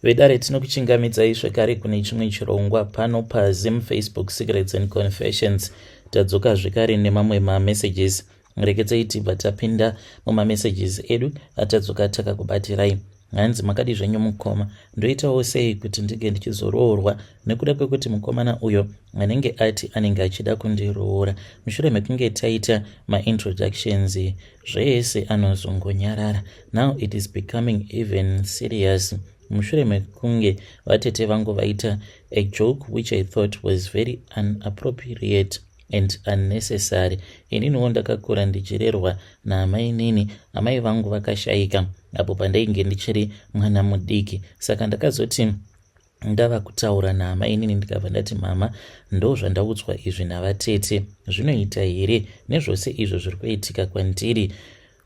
Vedare, tinokuchingamidzai zvekare kune chimwe chirongwa pano paZim Facebook Secrets and Confessions. Tadzoka zvekare nemamwe mamessages. Rekedzai tibva tapinda mumamessages edu atadzoka takakubatirai. Hanzi, "Makadi zvenyu mukoma? Ndoitawo sei kuti ndinge ndichizoroorwa, nekuda kwekuti mukomana uyo anenge ati anenge achida kundiroora, mushure mekunge taita maintroductions zvese anozongonyarara? Now it is becoming even serious mushure mekunge vatete vangu vaita a joke which I thought was very inappropriate and unnecessary. Ininiwo ndakakura ndichirerwa naamainini. Amai vangu vakashayika apo pandainge ndichiri mwana mudiki, saka ndakazoti ndava kutaura naamainini, ndikabva ndati, 'Mama, ndo zvandaudzwa izvi navatete. Zvinoita here nezvose izvo zviri kuitika kwandiri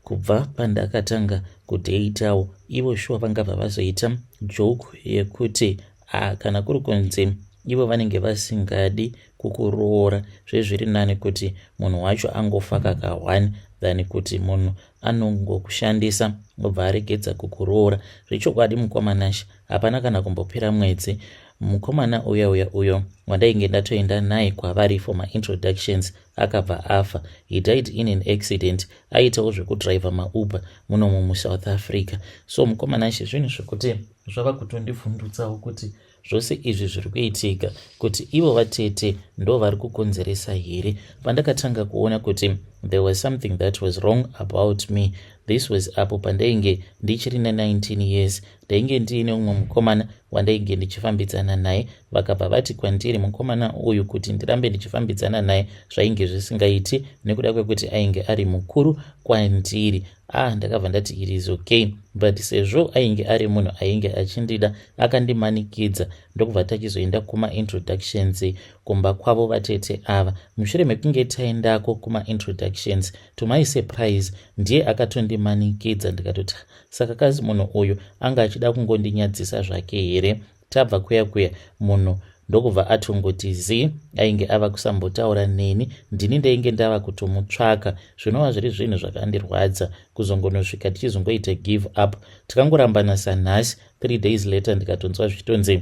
kubva pandakatanga kudheitawo? Ivo shuwa vangabva vazoita joke yekuti, 'A, kana kuri kunzi ivo vanenge vasingadi kukuroora, zvezviri nani kuti munhu wacho angofa kaka1 than kuti munhu anongokushandisa obva aregedza kukuroora.'" Zvechokwadi, mukomanashi, hapana kana kumbopera mwedzi, mukomana uya uya uyo wandainge ndatoenda naye kwavari for maintroductions akabva afa. He died in an accident. Aitawo zvekudhiraivha maUber munomu muSouth Africa. So mukomanashi, zvinhu zvekuti zvava kutondivhundutsawo kuti zvose izvi zviri kuitika, kuti ivo vatete ndo vari kukonzeresa here? Pandakatanga kuona kuti there was something that was wrong about me, this was apo pandainge ndichiri ne19 years. Ndainge ndiine umwe mukomana wandainge ndichifambidzana naye. Vakabva vati kwandiri mukomana uyu, kuti ndirambe ndichifambidzana naye zvainge zvisingaiti nekuda kwekuti ainge ari mukuru kwandiri. Ah, ndakabva ndati it is okay, but sezvo ainge ari munhu ainge achindida, akandimanikidza, ndokubva tachizoenda kumaintroductions kumba kwavo vatete ava. Mushure mekunge taendako kumaintroductions, to my surprise, ndiye akatondimanikidza. Ndikatoti, "Saka kazi munhu uyu anga achida kungondinyadzisa zvake here?" Tabva kuya kuya, munhu ndokubva atongoti zi, ainge ava kusambotaura neni. Ndini ndainge ndava kutomutsvaka, zvinova zviri zvinhu zvakandirwadza. Kuzongonosvika tichizongoita give up, tikangorambana sanhasi. 3 days later, ndikatonzwa zvichitonzi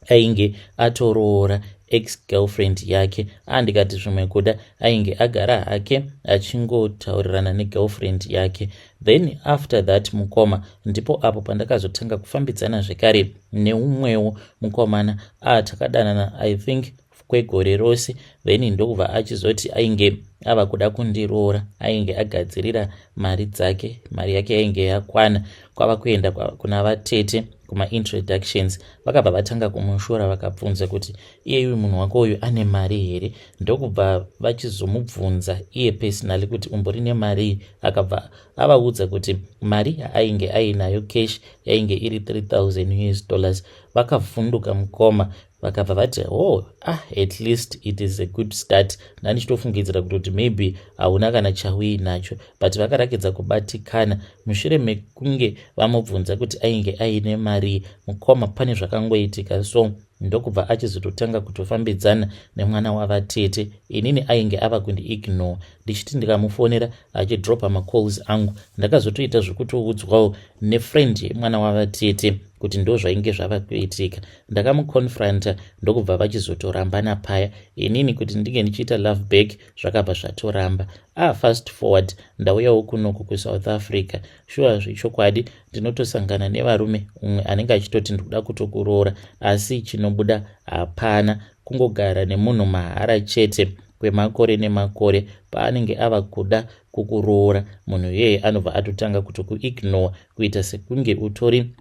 ainge atoroora ex girlfriend yake. Andikati zvimwe kuda ainge agara hake achingotaurirana negirlfriend yake. Then after that, mukoma, ndipo apo pandakazotanga kufambidzana zvekare neumwewo mukomana. Takadanana, I think, kwegore rose. Then ndokubva achizoti ainge ava kuda kundiroora. Ainge agadzirira mari dzake, mari yake yainge yakwana. Kwava kuenda kuna vatete kumaintroductions. Vakabva vatanga kumushora, vakabvunza kuti, "Iyeyu munhu wako uyu ane mari here?" Ndokubva vachizomubvunza iye personally kuti, "Umbori nemari?" Akabva avaudza kuti mari yaainge ainayo cash yainge iri 3000 US dollars. Vakavhunduka, mukoma. Vakabva vati, "Oh, ah, at least it is a good start. Ndandichitofungidzira kutoti maybe hauna kana chauinacho." But vakarakidza kubatikana mushure mekunge vamubvunza kuti ainge aine mari. Mukoma, pane zvakangoitika so, ndokubva achizototanga kutofambidzana nemwana wavatete. Inini ainge ava kundiignore, ndichiti ndikamufonera achidropa macalls angu. Ndakazotoita zvekutoudzwawo nefriend yemwana wavatete kuti ndo zvainge zvava kuitika. Ndakamuconfronta, ndokubva vachizotorambana paya. Inini kuti ndinge ndichiita love back zvakabva zvatoramba. Ah, fast forward, ndauyawo kunoku kuSouth Africa. Shuwa, zvechokwadi, ndinotosangana nevarume, umwe anenge achitoti, "Ndikuda kutokuroora," asi chinobuda hapana. Kungogara nemunhu mahara chete kwemakore nemakore. Paanenge ava kuda kukuroora, munhu iyeye anobva atotanga kutokuignore, kuita sekunge utori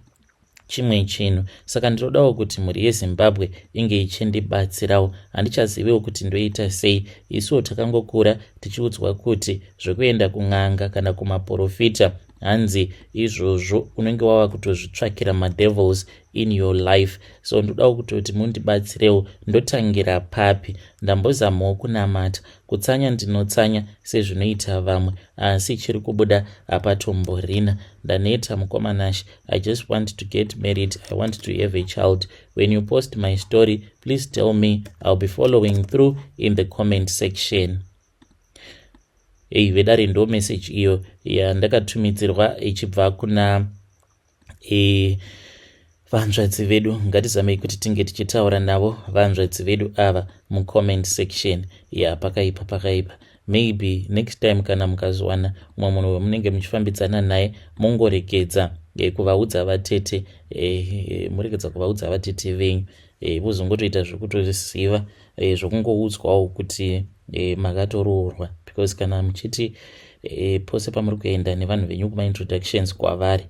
chimwe chinhu. Saka ndinodawo kuti mhuri yeZimbabwe inge ichindibatsirawo. Handichaziviwo kuti ndoita sei. Isuwo takangokura tichiudzwa kuti zvekuenda kun'anga kana kumaprofita, hanzi izvozvo unenge wava kutozvitsvakira madevils in your life. So ndodawo kutoti mundibatsirewo. Ndotangira papi? Ndambozamawo kunamata, kutsanya, ndinotsanya sezvinoita vamwe, asi chiri kubuda hapatomborina. Ndaneta, mukomanashi. I just want to get married. I want to have a child. When you post my story, please tell me. I'll be following through in the comment section. Ei, vedare, ndo message iyo yandakatumidzirwa ichibva kuna Vanzvadzi vedu, ngatizamei kuti tinge tichitaura navo vanzvadzi vedu ava mucomment section. Ya, pakaipa, pakaipa. Maybe next time kana mukazowana mumwe munhu wemunenge muchifambidzana naye, mongoregedza kuvaudza vatete, muregedza kuvaudza vatete venyu, vozongotoita zvekutoziva, zvokungoudzwawo kuti makatoroorwa, because kana muchiti pose pamuri kuenda nevanhu venyu kumaintroductions kwavari,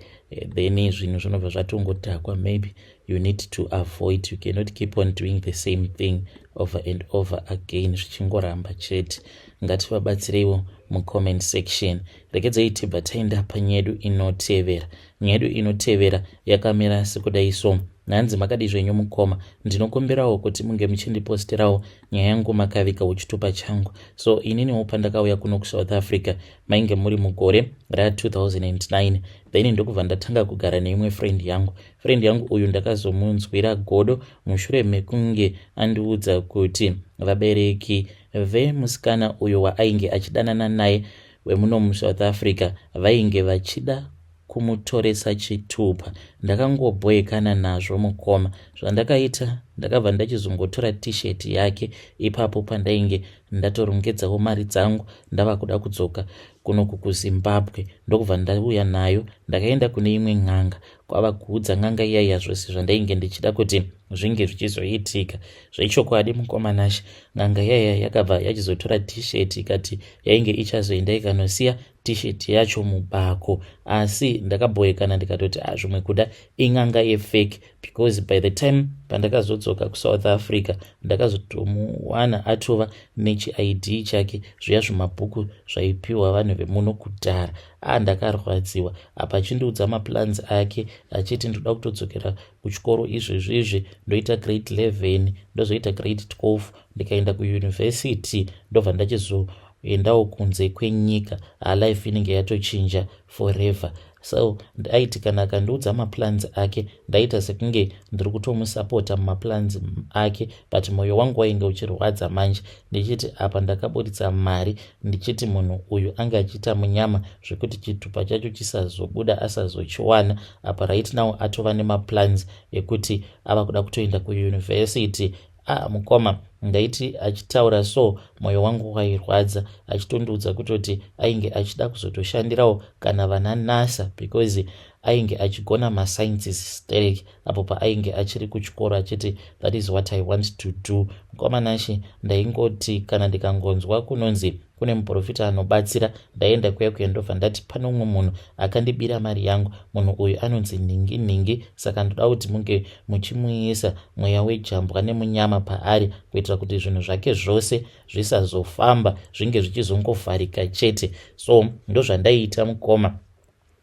then zvinhu zvinobva zvatongodhakwa. Maybe you need to avoid. You cannot keep on doing the same thing over and over again, zvichingoramba chete. Ngativabatsireiwo mucomment section. Regedzai tibva taenda panyedu inotevera. Nyedu inotevera yakamira sekudai so. Nhanzi, makadi zvenyu mukoma? Ndinokumbirawo kuti munge muchindiposterawo nyaya yangu makaviga chitupa changu. So ininiwo pandakauya kuno kuSouth Africa mainge muri mugore ra2009. Then ndokubva ndatanga kugara neimwe friend yangu. Friend yangu uyu ndakazomunzwira godo mushure mekunge andiudza kuti vabereki vemusikana uyu waainge achidanana naye wemuno muSouth Africa vainge vachida kumutoresa chitupa. Ndakangobhoekana nazvo mukoma. Zvandakaita, ndakabva ndachizongotora T-shirt yake ipapo pandainge ndatorongedzawo mari dzangu ndava kuda kudzoka kunoku kuZimbabwe, ndokubva ndauya nayo. Ndakaenda kune imwe n'anga, kwava kuudza n'anga iyaiya zvose zvandainge ndichida kuti zvinge zvichizoitika. Zvechokwadi mukoma Nashe, n'anga iyaiya yakabva yachizotora T-shirt, ikati yainge ichazoenda ikanosiya T-shirt yacho mubako. Asi ndakabhoekana, ndikatoti, ah, zvimwe kuda in'anga yefake, because by the time pandakazodzoka kuSouth Africa ndakazotomuwana atova nechiID chake, zviya zvimabhuku zvaipiwa vanhu vemuno kudhara. A, ndakarwadziwa. Apa achindiudza maplans ake, achiti ndoda kutodzokera kuchikoro izvezvizvi, ndoita grade 11, ndozoita grade 12, ndikaenda kuyunivhesity ndobva ndachizoendawo kunze kwenyika, halife inenge yatochinja forever. So aiti kana akandiudza maplans ake, ndaita sekunge ndiri kutomusapota mumaplans ake, but mwoyo wangu wainge uchirwadza manje, ndichiti apa ndakaburitsa mari ndichiti munhu uyu ange achiita munyama zvekuti chitupa chacho chisazobuda, asazochiwana. Apa right now atova nemaplans ekuti ava kuda kutoenda kuyunivhesity. Ah, mukoma, ndaiti achitaura so mwoyo wangu wairwadza, achitondiudza kutoti ainge achida kuzotoshandirawo kana vana NASA, because ainge achigona masciences sterek apo paainge achiri kuchikoro, achiti, "That is what I want to do." Mukoma Nashe, ndaingoti kana ndikangonzwa kunonzi kune muprofita anobatsira, ndaenda kuya kuya, ndobva ndati pane umwe munhu akandibira mari yangu, munhu uyu anonzi nhingi nhingi, saka ndoda kuti munge muchimuisa mweya wejambwa nemunyama paari kuitira kuti zvinhu zvake zvose zvisazofamba, zvinge zvichizongovharika chete. So ndozvandaiita mukoma,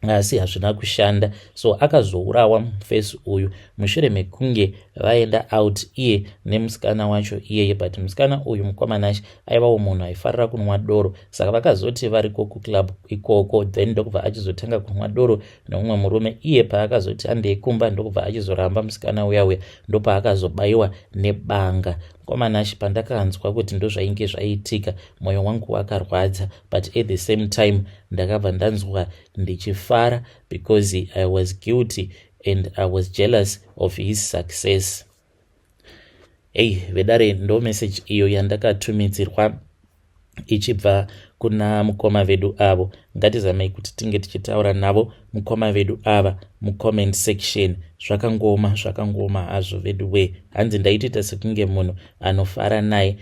asi hazvina kushanda. So akazourawa mufesi uyu mushure mekunge vaenda out iye nemusikana wacho iyeye. But musikana uyu, mukoma Nashe, aivawo munhu aifarira kunwa doro. Saka vakazoti variko kuclub ikoko, then ndokubva achizotanga kunwa doro neumwe murume. Iye paakazoti handei kumba, ndokubva achizoramba musikana uya uya, ndopaakazobayiwa nebanga. Mukoma Nashe, pandakanzwa kuti ndozvainge zvaitika, mwoyo wangu wakarwadza, but at the same time ndakabva ndanzwa ndichifara because I was guilty and I was jealous of his success. Ei vedare, ndo message iyo yandakatumidzirwa ichibva kuna mukoma vedu avo. Ngatizamei kuti tinge tichitaura navo mukoma vedu ava mucomment section. Zvakangoma, zvakangoma hazvo vedu we. Hanzi ndaitoita sekunge munhu anofara naye,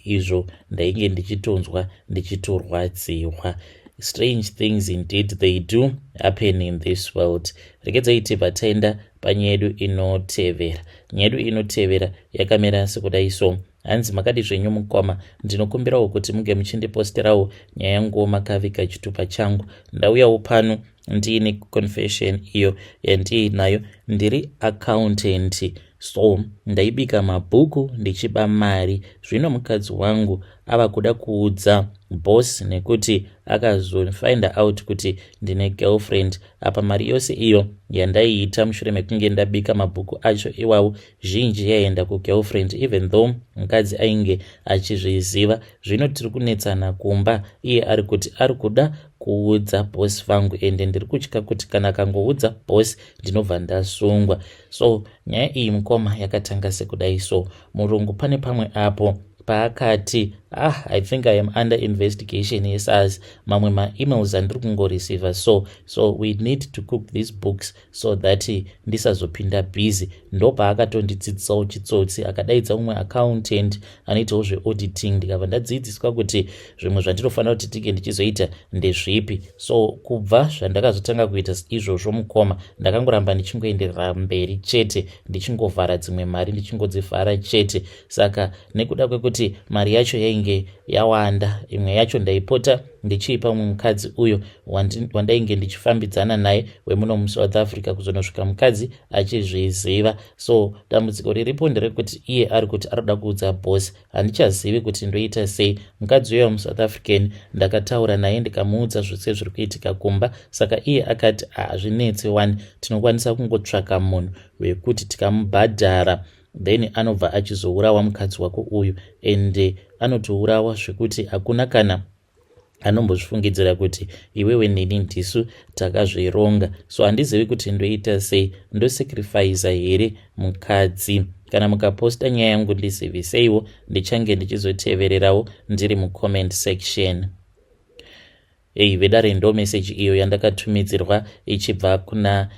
izvo ndainge ndichitonzwa ndichitorwadziwa. Strange things indeed, they do happen in this world. Regedzai tibva taenda panyaya yedu inotevera. Nyaya yedu inotevera yakamira sekudai so. Hanzi, makadi zvenyu mukoma? Ndinokumbirawo kuti munge muchindiposterawo nyaya yangu makaviga chitupa changu. Ndauyawo pano ndiine confession iyo yandiinayo. Ndiri accountant, so ndaibika mabhuku ndichiba mari. Zvino mukadzi wangu ava kuda kuudza Boss nekuti akazofind out kuti ndine girlfriend. Apa mari yose iyo yandaiita mushure mekunge ndabika mabhuku acho iwawo, zhinji yaienda kugirlfriend, even though mukadzi ainge achizviziva. Zvino tiri kunetsana kumba. Iye ari kuti ari kuda kuudza boss vangu, ende ndiri kutya kuti kana akangoudza boss ndinobva ndasungwa. So nyaya iyi, mukoma, yakatanga sekudai. So murungu pane pamwe apo paakati, "Ah, I think I am under investigation yeSARS. Mamwe maemails andiri kungoreceiva, so we need to cook these books so that ndisazopinda busy." Ndo paakatondidzidzisawo chitsotsi. Akadaidza umwe accountant anoitawo zveauditing, ndikabva ndadzidziswa kuti zvimwe zvandinofanira kuti tinge ndichizoita ndezvipi. So kubva zvandakazotanga kuita izvozvo, mukoma, ndakangoramba ndichingoenderera mberi chete, ndichingovhara dzimwe mari, ndichingodzivhara chete. Saka nekuda kwekuti mari yacho yainge yawanda, imwe yacho ndaipota ndichiipa mumwe mukadzi uyo wandainge ndichifambidzana naye wemuno muSouth Africa, kuzonosvika mukadzi achizviziva. So dambudziko riripo nderekuti iye ari kuti ari kuda kuudza boss. Handichazivi kuti ndoita sei. Mukadzi uyo muSouth African ndakataura naye, ndikamuudza zvose zviri kuitika kumba. Saka iye akati, "Hazvinetse wani, tinokwanisa kungotsvaka munhu wekuti tikamubhadhara, then anobva achizourawa mukadzi wako uyu, ende anotourawa zvekuti hakuna kana anombozvifungidzira kuti iwewe neni ndisu takazvironga." So handizivi kuti ndoita sei. Ndosacrifica here mukadzi? Kana mukaposta nyaya yangu, ndiziviseiwo, ndichange ndichizotevererawo ndiri mucomment section. Ei vedare, ndo meseji iyo yandakatumidzirwa ichibva kuna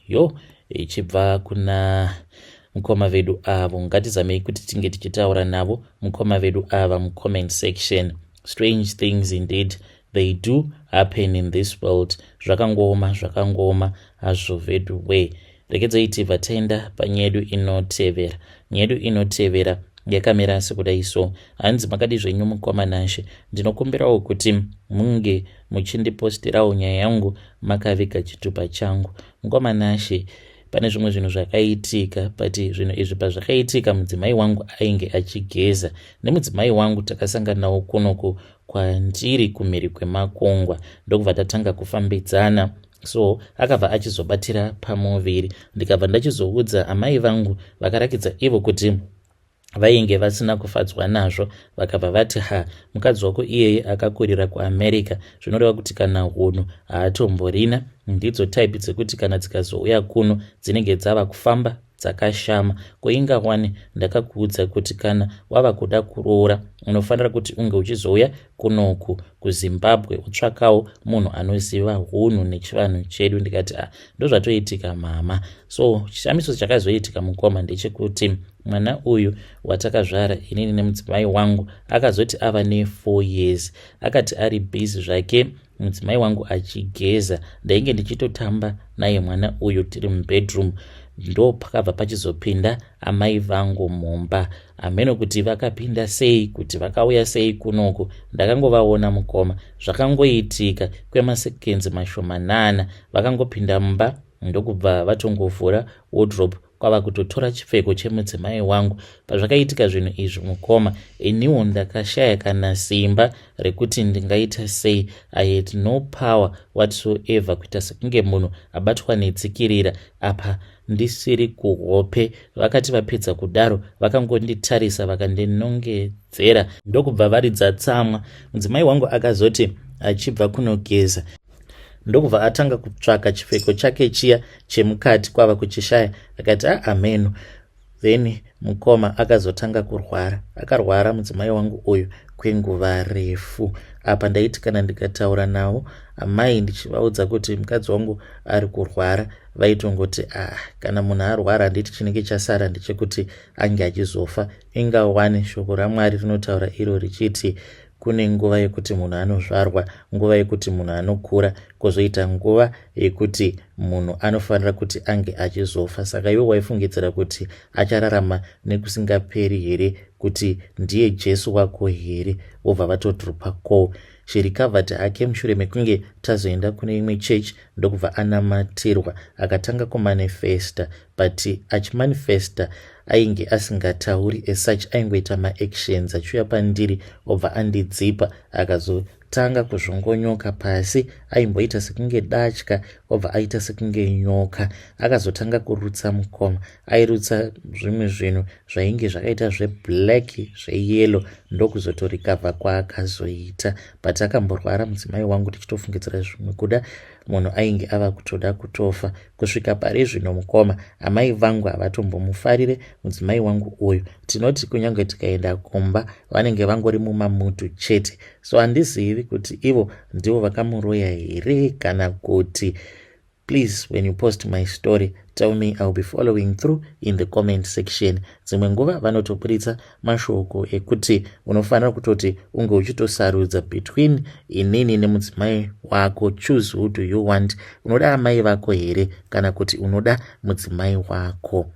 yo ichibva kuna mukoma vedu avo. Ngatizamei kuti tinge tichitaura navo mukoma vedu ava mucomment section. Strange things indeed, they do happen in this world. Zvakangooma, zvakangooma hazvo vedu we. Regedzai tibva taenda panyaya yedu inotevera. Nyaya yedu inotevera yakamira sekudai. So hanzi, "Makadi zvenyu mukoma Nashe? Ndinokumbirawo kuti munge muchindipostirawo nyaya yangu makaviga chitupa changu. Mukoma Nashe, pane zvimwe zvinhu zvakaitika, but zvinhu izvi pazvakaitika mudzimai wangu ainge achigeza. Nemudzimai wangu takasanganawo kunoku kwandiri kumhiri kwemakungwa, ndokubva tatanga kufambidzana. So akabva achizobatira pamuviri, ndikabva ndachizoudza amai vangu. Vakarakidza ivo kuti vainge vasina kufadzwa nazvo. Vakabva vati, 'Ha, mukadzi wako iyeye akakurira kuAmerica, zvinoreva kuti kana hunhu haatomborina. Ndidzo type dzekuti kana dzikazouya kuno dzinenge dzava kufamba dzakashama. Koinga wani ndakakuudza kuti kana wava kuda kuroora unofanira kuti unge uchizouya kunoku kuZimbabwe, utsvakawo munhu anoziva hunhu nechivanhu chedu.' Ndikati, 'A, ndozvatoitika mama.' So chishamiso chakazoitika, mukoma, ndechekuti mwana uyu watakazvara inini nemudzimai wangu akazoti ava ne4 years, akati ari busy zvake mudzimai wangu achigeza, ndainge ndichitotamba naye mwana uyu tiri mubedroom, ndo pakabva pachizopinda amai vangu mumba. Hameno kuti vakapinda sei, kuti vakauya sei kunoku. Ndakangovaona, mukoma. Zvakangoitika kwemaseconds mashomanana. Vakangopinda mumba, ndokubva vatongovhura wardrobe, kwava kutotora chipfeko chemudzimai wangu. Pazvakaitika zvinhu izvi, mukoma, iniwo ndakashaya kana simba rekuti ndingaita sei. I had no power whatsoever, kuita sekunge munhu abatwa netsikirira, apa ndisiri kuhope. Vakati vapedza kudaro, vakangonditarisa, vakandinongedzera, ndokubva varidza tsamwa. Mudzimai wangu akazoti achibva kunogeza, ndokubva atanga kutsvaka chipfeko chake chiya chemukati, kwava kuchishaya. Akati, 'Aameno.' Then mukoma, akazotanga kurwara. Akarwara mudzimai wangu uyu kwenguva refu. Apa ndaiti kana ndikataura navo amai, ndichivaudza kuti mukadzi wangu ari kurwara, vaitongoti, 'Ah, kana munhu arwara, handiti chinenge chasara ndechekuti ange achizofa? Inga wani shoko raMwari rinotaura iro richiti kune nguva yekuti munhu anozvarwa, nguva yekuti munhu anokura, kwozoita nguva yekuti munhu anofanira kuti ange achizofa. Saka iwe waifungidzira kuti achararama nekusingaperi here? Kuti ndiye Jesu wako here?' Vobva vatodropa call. She recovered hake mushure mekunge tazoenda kune imwe church, ndokubva anamatirwa, akatanga kumanifesta. But achimanifesta Ainge asingatauri as such, aingoita maactions achiuya pandiri obva andidzipa. Akazotanga kuzvongonyoka pasi, aimboita sekunge datya, obva aita sekunge nyoka. Akazotanga kurutsa, mukoma. Airutsa zvimwe zvinhu zvainge zvakaita zveblack, zveyellow, ndokuzotorikavha kwaakazoita. But akamborwara mudzimai wangu, tichitofungidzira zvimwe kuda munhu ainge ava kutoda kutofa. Kusvika pari zvino, mukoma, amai vangu havatombomufarire mudzimai wangu uyu. Tinoti kunyange tikaenda kumba, vanenge vangori mumamutu chete. So handizivi kuti ivo ndivo vakamuroya here kana kuti. Please, when you post my story, tell me. I'll be following through in the comment section. Dzimwe nguva vanotoburitsa mashoko ekuti unofanira kutoti unge uchitosarudza between inini nemudzimai wako. Choose, who do you want? Unoda amai vako here kana kuti unoda mudzimai wako?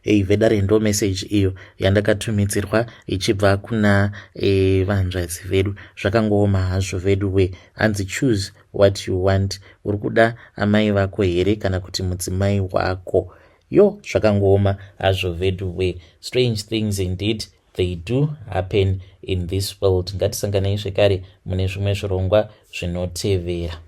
Ei, vedare, ndo message iyo yandakatumidzirwa ichibva kuna vanzvadzi vedu. Zvakangooma hazvo vedu we. Hanzi, "Choose what you want." Uri kuda amai vako here kana kuti mudzimai wako? Yo, zvakangooma hazvo vedu we. Strange things indeed, they do happen in this world. Ngatisanganei zvekare mune zvimwe zvirongwa zvinotevera.